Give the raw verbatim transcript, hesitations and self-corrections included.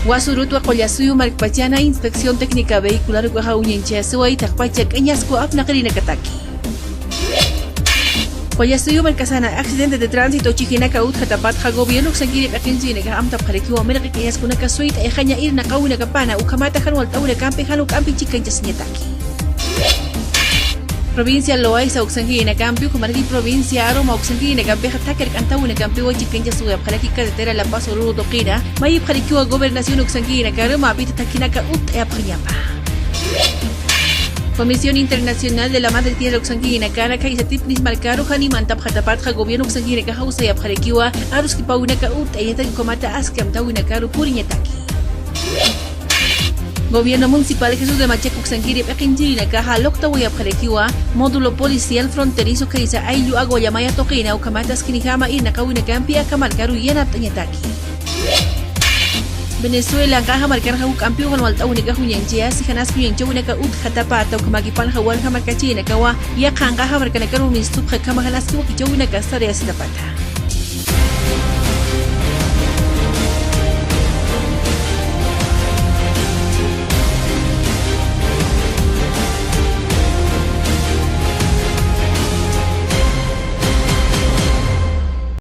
Wasurutwa Qullasuyu markpachana inspección técnica vehicular ukaxa uñanchayasiwa itaqpacha k'añasku apnaqirinakataki. Qullasuyu markasana accidente de tránsito chijinaka utjatapatxa gobierno uksankiri p'iqinchiyinakax amtapxarakiwa mirqi k'añaskunaka suyt'ayxaña irnaqawinakapana ukhamata jan walt'awinakampi jan juk'ampi chikkanchasiñataki. Provincia Loaiza uksankirinakampi ukhamaraki provincia Aroma uksankirinakampixa thakir k'antawinakampiwa chikkanchasiwayapxaraki carretera La Paz Oruro tuqina mayipxarakiwa gobernación uksankirinakaru mapita thakhinaka utt'ayapxañapa. Comisión Internacional de la Madre Tierra uksankirinakana khaysa Tipnis markaru jani mantapxatapatxa gobierno uksankirinakaxa usayapxarakiwa aruskipawinaka utt'ayañataki ukhamata aski amtawinakaru puriñataki. Gobierno municipal Jesús de Machaca uksankiri p'iqinchiyinakaxa loktawayapxarakiwa módulo policial fronterizo khaysa ayllu Aguallamaya tuqina ukhamata askinijama irnaqawinakampi aka markaru yanapt'añataki. Venezuela anqaxa markanxa juk'ampiw jan walt'awinakax uñanchayasi jan aski uñanchawinaka utjatapata ukhamakipanxa walja markachiyinakawa yaqha anqaxa markanakaru mistupxakhama jan aski wakichawinaka sarayasitapata.